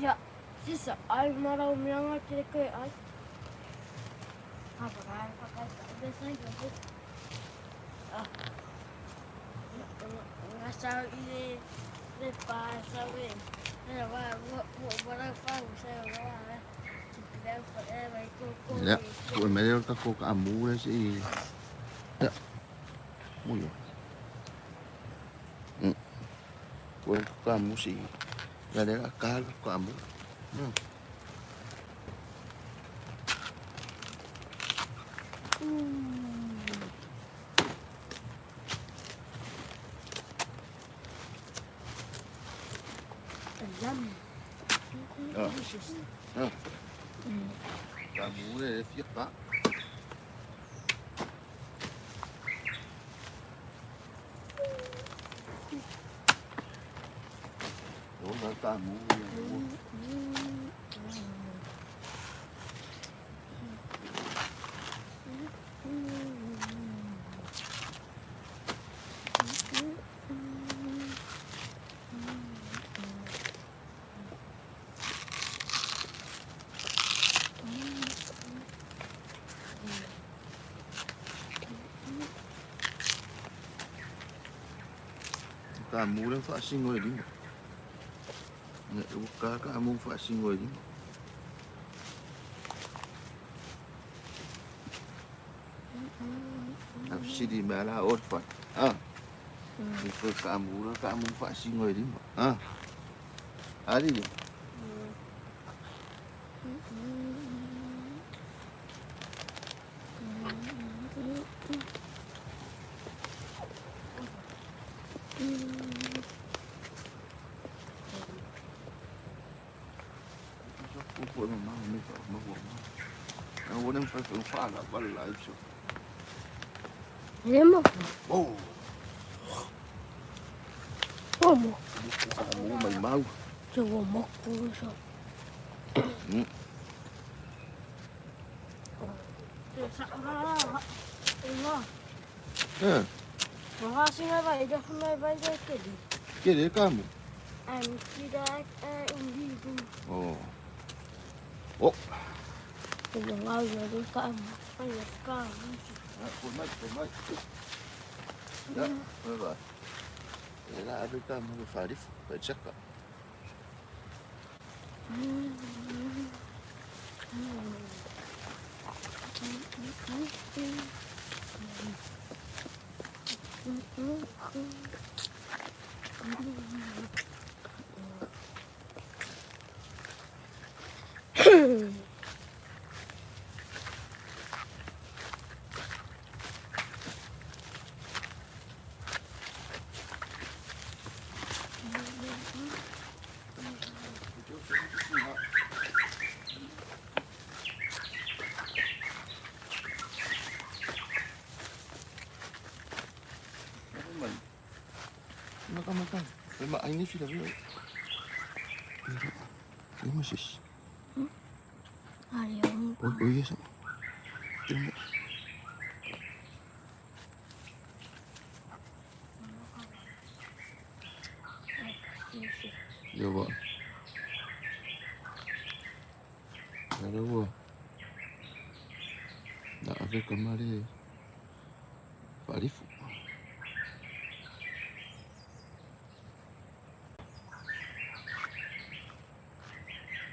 Ya, sisa, ai marau meanga kere koe ai. Ia, tuu mai lea o le tatou kaamu lea se i. Ia, mui. Tuu le kaamu se i. Ia lea la ka le kaamu. Ah. Kaamu lea e fia ka. O la kaamu ia. Kaamu lea faasino e lima. Ua ka kaamu faasino e lima. A fesili mai la o le fale. Ah. E foi kaamu la kaamu faasino e lima. Ah. Ali. Oh. Oh. Ya, bye. E la ave ka mo farif, pa chaka.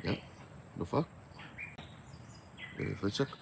Ya, lo fa. Fai chaka.